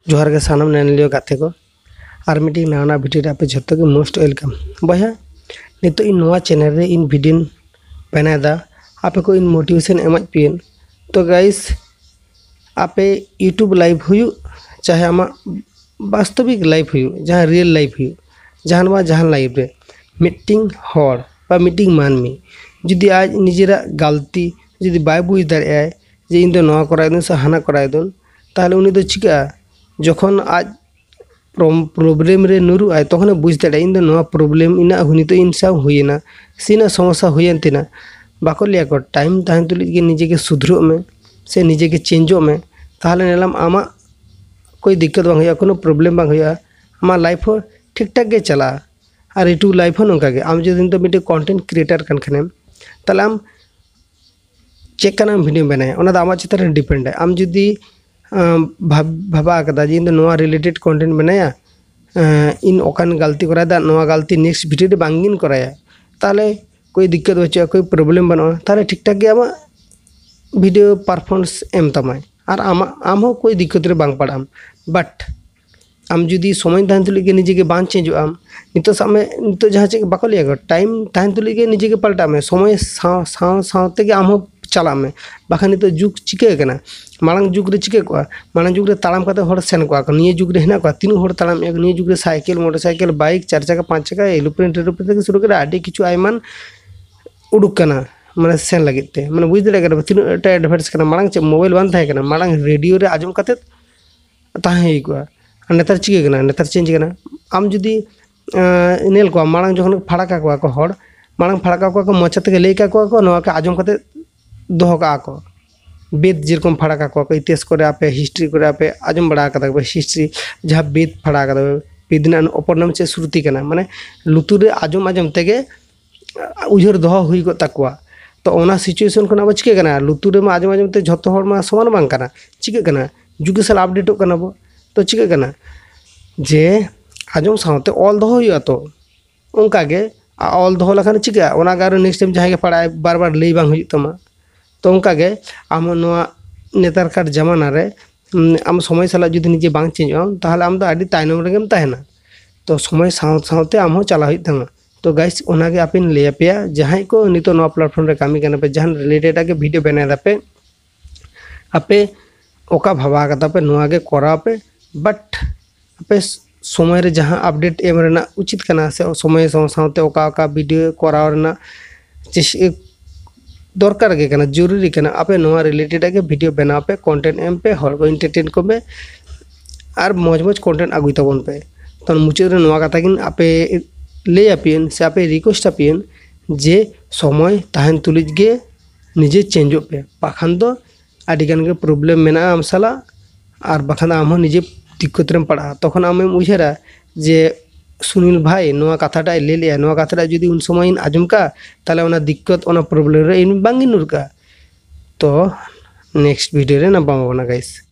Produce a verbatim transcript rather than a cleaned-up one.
ᱡᱚᱦᱟᱨ ᱜᱮ ᱥᱟᱱᱟᱢ ᱧᱮᱧᱮᱞᱤᱭᱟᱹ ᱜᱟᱛᱮ ᱠᱚ, ᱟᱨ ᱢᱤᱫᱴᱤᱡ ᱱᱟᱣᱟ ᱱᱟᱣᱟ ᱵᱷᱤᱰᱤᱭᱳ ᱨᱮ ᱟᱯᱮ ᱡᱷᱚᱛᱚ ᱜᱮ most welcome᱾ ᱵᱚᱭᱦᱟ, ᱱᱤᱛᱚᱜ ᱤᱧ ᱱᱚᱣᱟ ᱪᱮᱱᱮᱞ ᱨᱮ ᱤᱧ ᱵᱷᱤᱰᱤᱭᱳᱧ ᱵᱮᱱᱟᱣᱮᱫᱟ ᱟᱯᱮ ᱠᱚ ᱤᱧ ᱢᱳᱴᱤᱵᱷᱮᱥᱚᱱ ᱮᱢᱟᱫ ᱯᱮᱭᱟᱹᱧ᱾ ᱛᱚ ᱜᱟᱭᱤᱥ, ᱟᱯᱮ YouTube ᱞᱟᱭᱤᱵᱷ ᱦᱩᱭᱩᱜ, ᱪᱟᱦᱮ ᱟᱢᱟᱜ ᱵᱟᱥᱛᱚᱵᱤᱠ ᱞᱟᱭᱤᱵᱷ ᱦᱩᱭᱩᱜ, ᱡᱟᱦᱟᱸ ᱨᱤᱭᱮᱞ ᱞᱟᱭᱤᱵᱷ ᱦᱩᱭᱩᱜ, ᱡᱟᱦᱟᱱ ᱵᱟ ᱡᱟᱦᱟᱱ ᱞᱟᱭᱤᱵᱷ ᱨᱮ, ᱢᱤᱫᱴᱤᱝ ᱦᱚᱲ ᱵᱟ ᱢᱤᱫᱴᱤᱝ ᱢᱟᱹᱱᱢᱤ ᱡᱩᱫᱤ ᱟᱡ ᱱᱤᱡᱮᱨᱟᱜ ᱜᱟᱞᱛᱤ ᱡᱩᱫᱤ ᱵᱟᱭ ᱵᱩᱡᱽ ᱫᱟᱲᱮᱭᱟᱜᱼᱟᱭ ᱡᱮ ᱤᱧ ᱫᱚ ᱱᱚᱣᱟ ᱠᱚᱨᱟᱣ ᱫᱟᱹᱧ ᱥᱮ ᱦᱟᱱᱟ ᱠᱚᱨᱟᱣ ᱫᱟᱹᱧ, ᱛᱟᱦᱚᱞᱮ ᱩᱱᱤ ᱫᱚ ᱪᱤᱠᱟᱹᱜᱼᱟ? ᱡᱚᱠᱷᱚᱱ ᱟᱡ ᱯᱨᱚᱢ-, ᱯᱨᱚᱵᱞᱮᱢ ᱨᱮ ᱧᱩᱨᱩᱜ ᱟᱭ, ᱛᱚᱠᱷᱚᱱᱮ ᱵᱩᱡᱽ ᱫᱟᱲᱮᱭᱟᱜᱼᱟ, ᱤᱧ ᱫᱚ ᱱᱚᱣᱟ ᱯᱨᱚᱵᱞᱮᱢ ᱤᱧᱟᱹᱜ ᱱᱤᱛᱚᱜ ᱤᱧ ᱥᱟᱶ ᱦᱩᱭᱮᱱᱟ, ᱥᱮ ᱤᱧᱟᱹᱜ ᱥᱚᱢᱚᱥᱥᱟ ᱦᱩᱭᱮᱱ ᱛᱤᱧᱟᱹ᱾ ᱵᱟᱠᱚ ᱞᱟᱹᱭᱟ ᱠᱚ, ᱴᱟᱭᱤᱢ ᱛᱟᱦᱮᱱ ᱛᱩᱞᱩᱡ ᱜᱮ ᱱᱤᱡᱮ ᱜᱮ ᱥᱩᱫᱷᱨᱟᱹᱜ ᱢᱮ ᱥᱮ ᱱᱤᱡᱮ ᱜᱮ ᱪᱮᱧᱡᱚᱜ ᱢᱮ, ᱛᱟᱦᱚᱞᱮ ᱧᱮᱞᱟᱢ ᱟᱢᱟᱜ ᱠᱳᱭ ᱫᱤᱠᱠᱟᱛ ᱵᱟᱝ ᱦᱩᱭᱩᱜᱼᱟ, ᱠᱳᱱᱳ ᱯᱨᱚᱵᱞᱮᱢ ᱵᱟᱝ ᱦᱩᱭᱩᱜᱼᱟ, ᱟᱢᱟᱜ ᱞᱟᱭᱤᱯᱷ ᱦᱚᱸ ᱴᱷᱤᱠ ᱴᱷᱟᱠ ᱜᱮ ᱪᱟᱞᱟᱜᱼᱟ᱾ ᱟᱨ YouTube ᱞᱟᱭᱤᱯᱷ ᱦᱚᱸ ᱱᱚᱝᱠᱟ ᱜᱮ, ᱟᱢ ᱡᱩᱫᱤ ᱱᱤᱛᱚᱜ ᱢᱤᱫᱴᱮᱱ ᱠᱚᱱᱴᱮᱱᱴ ᱠᱨᱤᱭᱮᱴᱟᱨ ᱠᱟᱱ ᱠᱷᱟᱱᱮᱢ, ᱛᱟᱦᱚᱞᱮ ᱟᱢ ᱪᱮᱫ ᱠᱟᱱᱟᱜ ᱵᱷᱤᱰᱤᱭᱳᱢ ᱵᱮᱱᱟᱭᱟ, ᱚᱱᱟ ᱫᱚ ᱟᱢᱟᱜ ᱪᱮᱛᱟᱱ ᱨᱮ ᱰᱤᱯᱮᱱᱰ ᱟᱭ᱾ ᱟᱢ ᱡᱩᱫᱤ ᱟᱢ, ᱵᱷᱟᱵ-, ᱵᱷᱟᱵᱟ ᱟᱠᱟᱫᱟ ᱡᱮ ᱤᱧ ᱫᱚ ᱱᱚᱣᱟ ᱨᱤᱞᱮᱴᱮᱰ ᱠᱚᱱᱴᱮᱱᱴ ᱵᱮᱱᱟᱭᱟ, ᱟᱸ, ᱤᱧ ᱚᱠᱟᱧ ᱜᱟᱞᱛᱤ ᱠᱚᱨᱟᱣᱮᱫᱟ, ᱱᱚᱣᱟ ᱜᱟᱞᱛᱤ ᱱᱮᱠᱥᱴ ᱵᱷᱤᱰᱤᱭᱳ ᱨᱮ ᱵᱟᱝᱜᱤᱧ ᱠᱚᱨᱟᱭᱟ, ᱛᱟᱦᱚᱞᱮ ᱠᱳᱭ ᱫᱤᱠᱠᱟᱛ ᱵᱟᱹᱪᱩᱜᱼᱟ, ᱠᱳᱭ ᱯᱨᱚᱵᱞᱮᱢ ᱵᱟᱹᱱᱩᱜᱼᱟ, ᱛᱟᱦᱚᱞᱮ ᱴᱷᱤᱠ ᱴᱷᱟᱠ ᱜᱮ ᱟᱢᱟᱜ ᱵᱷᱤᱰᱤᱭᱳ ᱯᱟᱨᱯᱷᱚᱨᱢᱮᱱᱥ ᱮᱢ ᱛᱟᱢᱟᱭ ᱟᱨ ᱟᱢᱟᱜ, ᱟᱢ ᱦᱚᱸ ᱠᱳᱭ ᱫᱤᱠᱠᱟᱛ ᱨᱮ ᱵᱟᱝ ᱯᱟᱲᱟᱜ ᱟᱢ᱾ ᱵᱟᱴ ᱟᱢ ᱡᱩᱫᱤ ᱥᱚᱢᱚᱭ ᱛᱟᱦᱮᱱ ᱛᱩᱞᱩᱡ ᱜᱮ ᱱᱤᱡᱮ ᱜᱮ ᱵᱟᱝ ᱪᱮᱧᱡᱚᱜ ᱟᱢ, ᱱᱤᱛᱚᱜ ᱥᱟᱵ ᱢᱮ, ᱱᱤᱛᱚᱜ ᱡᱟᱦᱟᱸ ᱪᱮᱫ ᱵᱟᱠᱚ ᱞᱟᱹᱭᱟ ᱠᱚ, ᱴᱟᱭᱤᱢ ᱛᱟᱦᱮᱱ ᱛᱩᱞᱩᱡ ᱜᱮ ᱱᱤᱡᱮ ᱜᱮ ᱯᱟᱞᱴᱟᱜ ᱢᱮ, ᱥᱚᱢᱚᱭ ᱥᱟᱶ, ᱥᱟᱶ, ᱥᱟᱶ ᱛᱮᱜᱮ ᱟᱢ ᱦᱚᱸ ᱪᱟᱞᱟᱜ ᱢᱮ᱾ ᱵᱟᱠᱷᱟᱱ ᱱᱤᱛᱚᱜ ᱡᱩᱜᱽ ᱪᱤᱠᱟᱹ ᱠᱟᱱᱟ? ᱢᱟᱲᱟᱝ ᱡᱩᱜᱽ ᱨᱮ ᱪᱤᱠᱟᱹ ᱠᱚᱜᱼᱟ? ᱢᱟᱲᱟᱝ ᱡᱩᱜᱽ ᱨᱮ ᱛᱟᱲᱟᱢ ᱠᱟᱛᱮ ᱦᱚᱲ ᱥᱮᱱ ᱠᱚᱜᱼᱟ ᱠᱚ, ᱱᱤᱭᱟᱹ ᱡᱩᱜᱽ ᱨᱮ ᱦᱮᱱᱟᱜ ᱠᱚᱣᱟ, ᱛᱤᱱᱟᱹᱜ ᱦᱚᱲ ᱛᱟᱲᱟᱢᱮᱫᱼᱟ ᱠᱚ, ᱱᱤᱭᱟᱹ ᱡᱩᱜᱽ ᱨᱮ ᱥᱟᱭᱠᱮᱞ, ᱢᱚᱴᱚᱨ ᱥᱟᱭᱠᱮᱞ, ᱵᱟᱭᱤᱠ, ᱪᱟᱨ ᱪᱟᱠᱟ, ᱯᱟᱸᱪ ᱪᱟᱠᱟ, ᱮᱞᱳᱯᱞᱮᱱ ᱴᱮᱞᱳᱯᱞᱮᱱ ᱛᱷᱮᱠᱮ ᱥᱩᱨᱩ ᱠᱟᱛᱮ ᱟᱹᱰᱤ ᱠᱤᱪᱷᱩ ᱟᱭᱢᱟᱱ ᱩᱰᱩᱠ ᱠᱟᱱᱟ, ᱢᱟᱱᱮ ᱥᱮᱱ ᱞᱟᱹᱜᱤᱫ ᱛᱮ, ᱢᱟᱱᱮ ᱵᱩᱡᱽ ᱫᱟᱲᱮᱭᱟᱜ ᱠᱟᱱᱟ ᱯᱮ ᱛᱤᱱᱟᱹᱜ ᱴᱟ ᱮᱰᱵᱷᱟᱱᱥ ᱠᱟᱱᱟ᱾ ᱢᱟᱲᱟᱝ ᱪᱮᱫ ᱢᱳᱵᱟᱭᱤᱞ ᱵᱟᱝ ᱛᱟᱦᱮᱸ ᱠᱟᱱᱟ, ᱢᱟᱲᱟᱝ ᱨᱮᱰᱤᱭᱳ ᱨᱮ ᱟᱸᱡᱚᱢ ᱠᱟᱛᱮ ᱛᱟᱦᱮᱸ ᱦᱩᱭ ᱠᱚᱜᱼᱟ᱾ ᱟᱨ ᱱᱮᱛᱟᱨ ᱪᱤᱠᱟᱹ ᱠᱟᱱᱟ? ᱱᱮᱛᱟᱨ ᱪᱮᱧᱡᱽ ᱠᱟᱱᱟ᱾ ᱟᱢ ᱡᱩᱫᱤ, ᱟᱸ, ᱧᱮᱞ ᱠᱚᱣᱟ, ᱢᱟᱲᱟᱝ ᱡᱚᱠᱷᱚᱱ ᱯᱷᱟᱲᱟ ᱠᱟᱠᱚᱣᱟ ᱠᱚ ᱦᱚᱲ, ᱢᱟᱲᱟᱝ ᱯᱷᱟᱲᱟ ᱠᱟᱠᱚᱣᱟ ᱠᱚ, ᱢᱚᱪᱟ ᱛᱮᱜᱮ ᱞᱟᱹᱭ ᱠᱟᱠᱚᱣᱟ ᱠᱚ, ᱱᱚᱣᱟ ᱠᱚ ᱟᱸᱡᱚᱢ ᱠᱟᱛᱮ ᱫᱚᱦᱚ ᱠᱟᱜᱼᱟ ᱠᱚ᱾ ᱵᱮᱫ ᱡᱮᱨᱚᱠᱚᱢ ᱯᱷᱟᱲᱟ ᱠᱟᱠᱚᱣᱟ ᱠᱚ, ᱤᱛᱤᱦᱟᱥ ᱠᱚᱨᱮ ᱟᱯᱮ, ᱦᱤᱥᱴᱨᱤ ᱠᱚᱨᱮ ᱟᱯᱮ ᱟᱸᱡᱚᱢ ᱵᱟᱲᱟ ᱠᱟᱫᱟ ᱯᱮ, ᱦᱤᱥᱴᱨᱤ ᱡᱟᱦᱟᱸ ᱵᱮᱫ ᱯᱷᱟᱲᱟ ᱠᱟᱫᱟ ᱯᱮ, ᱵᱮᱫ ᱨᱮᱱᱟᱜ ᱚᱯᱚᱨ ᱱᱟᱢ ᱪᱮᱫ ᱥᱨᱩᱛᱤ ᱠᱟᱱᱟ, ᱢᱟᱱᱮ ᱞᱩᱛᱩᱨ ᱨᱮ ᱟᱸᱡᱚᱢ ᱟᱸᱡᱚᱢ ᱛᱮᱜᱮ ᱩᱭᱦᱟᱹᱨ ᱫᱚᱦᱚ ᱦᱩᱭ ᱠᱚᱜ ᱛᱟᱠᱚᱣᱟ᱾ ᱛᱚ ᱚᱱᱟ ᱥᱤᱪᱩᱭᱮᱥᱚᱱ ᱠᱷᱚᱱ ᱟᱵᱚ ᱪᱤᱠᱟᱹᱜ ᱠᱟᱱᱟ? ᱞᱩᱛᱩᱨ ᱨᱮᱢᱟ ᱟᱸᱡᱚᱢ ᱟᱸᱡᱚᱢ ᱛᱮ ᱡᱷᱚᱛᱚ ᱦᱚᱲ ᱢᱟ ᱥᱚᱢᱟᱱ ᱵᱟᱝ ᱠᱟᱱᱟ᱾ ᱪᱤᱠᱟᱹᱜ ᱠᱟᱱᱟ? ᱡᱩᱜᱽ ᱥᱟᱞᱟᱜ ᱟᱯᱰᱮᱴᱚᱜ ᱠᱟᱱᱟ ᱵᱚ᱾ ᱛᱚ ᱪᱤᱠᱟᱹᱜ ᱠᱟᱱᱟ? ᱡᱮ ᱟᱸᱡᱚᱢ ᱥᱟᱶᱛᱮ ᱚᱞ ᱫᱚᱦᱚ ᱦᱩᱭᱩᱜᱼᱟ ᱛᱚ᱾ ᱚᱱᱠᱟ ᱜᱮ ᱟ-, ᱚᱞ ᱫᱚᱦᱚ ᱞᱮᱠᱷᱟᱱ ᱪᱤᱠᱟᱹᱜᱼᱟ? ᱚᱱᱟ ᱜᱮ ᱟᱨᱚ ᱱᱮᱠᱥᱴ ᱴᱟᱭᱤᱢ ᱡᱟᱦᱟᱸᱭ ᱜᱮ ᱯᱟᱲᱦᱟᱜᱼᱟᱭ, ᱵᱟᱨ ᱵᱟᱨ ᱞᱟᱹᱭ ᱵᱟᱝ ᱦᱩᱭᱩᱜ ᱛᱟᱢᱟ᱾ ᱛᱚ ᱚᱱᱠᱟ ᱜᱮ ᱟᱢ ᱦᱚᱸ ᱱᱚᱣᱟ ᱱᱮᱛᱟᱨ ᱠᱟᱨ ᱡᱟᱢᱟᱱᱟ ᱨᱮ ᱟᱢ ᱥᱚᱢᱚᱭ ᱥᱟᱞᱟᱜ ᱡᱩᱫᱤ ᱱᱤᱡᱮ ᱵᱟᱝ ᱪᱮᱧᱡᱚᱜ ᱟᱢ, ᱛᱟᱦᱚᱞᱮ ᱟᱢ ᱫᱚ ᱟᱹᱰᱤ ᱛᱟᱭᱱᱚᱢ ᱨᱮᱜᱮᱢ ᱛᱟᱦᱮᱱᱟ᱾ ᱛᱚ ᱥᱚᱢᱚᱭ ᱥᱟᱶ ᱥᱟᱶᱛᱮ ᱟᱢ ᱦᱚᱸ ᱪᱟᱞᱟᱣ ᱦᱩᱭᱩᱜ ᱛᱟᱢᱟ᱾ ᱛᱚ ᱜᱟᱭᱤᱥ, ᱚᱱᱟᱜᱮ ᱟᱯᱮᱧ ᱞᱟᱹᱭ ᱟᱯᱮᱭᱟ, ᱡᱟᱦᱟᱸᱭ ᱠᱚ ᱱᱤᱛᱚᱜ ᱱᱚᱣᱟ ᱯᱞᱟᱴᱯᱷᱚᱨᱢ ᱨᱮ ᱠᱟᱹᱢᱤ ᱠᱟᱱᱟ ᱯᱮ, ᱡᱟᱦᱟᱱ ᱨᱤᱞᱮᱴᱮᱰ ᱟᱜ ᱜᱮ ᱵᱷᱤᱰᱤᱭᱳ ᱵᱮᱱᱟᱣ ᱫᱟᱯᱮ, ᱟᱯᱮ ᱚᱠᱟ ᱵᱷᱟᱵᱟ ᱠᱟᱫᱟ ᱯᱮ, ᱱᱚᱣᱟ ᱜᱮ ᱠᱚᱨᱟᱣ ᱯᱮ᱾ ᱵᱟᱴ ᱟᱯᱮ ᱥᱚᱢᱚᱭ ᱨᱮ ᱡᱟᱦᱟᱸ ᱟᱯᱰᱮᱴ ᱮᱢ ᱨᱮᱱᱟᱜ ᱩᱪᱤᱛ ᱠᱟᱱᱟ, ᱥᱮ ᱥᱚᱢᱚᱭ ᱥᱟᱶ ᱥᱟᱶᱛᱮ ᱚᱠᱟ ᱚᱠᱟ ᱵᱷᱤᱰᱤᱭᱳ ᱠᱚᱨᱟᱣ ᱨᱮᱱᱟᱜ ᱪᱮᱥ-, ᱫᱚᱨᱠᱟᱨ ᱜᱮ ᱠᱟᱱᱟ, ᱡᱚᱨᱩᱨᱤ ᱠᱟᱱᱟ, ᱟᱯᱮ ᱱᱚᱣᱟ ᱨᱤᱞᱮᱴᱮᱰ ᱟᱜ ᱜᱮ ᱵᱷᱤᱰᱤᱭᱳ ᱵᱮᱱᱟᱣ ᱯᱮ, ᱠᱚᱱᱴᱮᱱᱴ ᱮᱢ ᱯᱮ, ᱦᱚᱲ ᱠᱚ ᱮᱱᱴᱟᱨᱴᱮᱱ ᱠᱚᱢᱮ, ᱟᱨ ᱢᱚᱡᱽ ᱢᱚᱡᱽ ᱠᱚᱱᱴᱮᱱᱴ ᱟᱹᱜᱩᱭ ᱛᱟᱵᱚᱱ ᱯᱮ᱾ ᱛᱚ ᱢᱩᱪᱟᱹᱫ ᱨᱮ ᱱᱚᱣᱟ ᱠᱟᱛᱷᱟ ᱜᱤᱧ ᱟᱯᱮ ᱞᱟᱹᱭ ᱟᱯᱮᱭᱟᱹᱧ ᱥᱮ ᱟᱯᱮ ᱨᱤᱠᱩᱭᱮᱥᱴ ᱟᱯᱮᱭᱟᱹᱧ ᱡᱮ ᱥᱚᱢᱚᱭ ᱛᱟᱦᱮᱱ ᱛᱩᱞᱩᱡ ᱜᱮ ᱱᱤᱡᱮ ᱪᱮᱧᱡᱚᱜ ᱯᱮ, ᱵᱟᱠᱷᱟᱱ ᱫᱚ ᱟᱹᱰᱤ ᱜᱟᱱ ᱜᱮ ᱯᱨᱚᱵᱞᱮᱢ ᱢᱮᱱᱟᱜᱼᱟ ᱟᱢ ᱥᱟᱞᱟᱜ, ᱟᱨ ᱵᱟᱠᱷᱟᱱ ᱫᱚ ᱟᱢ ᱦᱚᱸ ᱱᱤᱡᱮ ᱫᱤᱠᱠᱚᱛ ᱨᱮᱢ ᱯᱟᱲᱟᱜᱼᱟ᱾ ᱛᱚᱠᱷᱚᱱ ᱟᱢᱮᱢ ᱩᱭᱦᱟᱹᱨᱟ ᱡᱮ ᱥᱩᱱᱤᱞ ᱵᱷᱟᱭ ᱱᱚᱣᱟ ᱠᱟᱛᱷᱟᱴᱟᱜ ᱮ ᱞᱟᱹᱭ ᱞᱮᱜᱼᱟ, ᱱᱚᱣᱟ ᱠᱟᱛᱷᱟᱴᱟᱜ ᱡᱩᱫᱤ ᱩᱱ ᱥᱚᱢᱚᱭ ᱤᱧ ᱟᱸᱡᱚᱢ ᱠᱟᱜᱼᱟ, ᱛᱟᱦᱚᱞᱮ ᱚᱱᱟ ᱫᱤᱠᱠᱚᱛ, ᱚᱱᱟ ᱯᱨᱚᱵᱞᱮᱢ ᱨᱮ ᱤᱧ ᱵᱟᱝ ᱤᱧ ᱧᱩᱨ ᱠᱟᱜᱼᱟ᱾ ᱛᱚ ᱱᱮᱠᱥᱴ ᱵᱷᱤᱰᱤᱭᱳ ᱨᱮ ᱧᱟᱯᱟᱢ ᱟᱵᱚᱱᱟ ᱜᱟᱭᱤᱥ᱾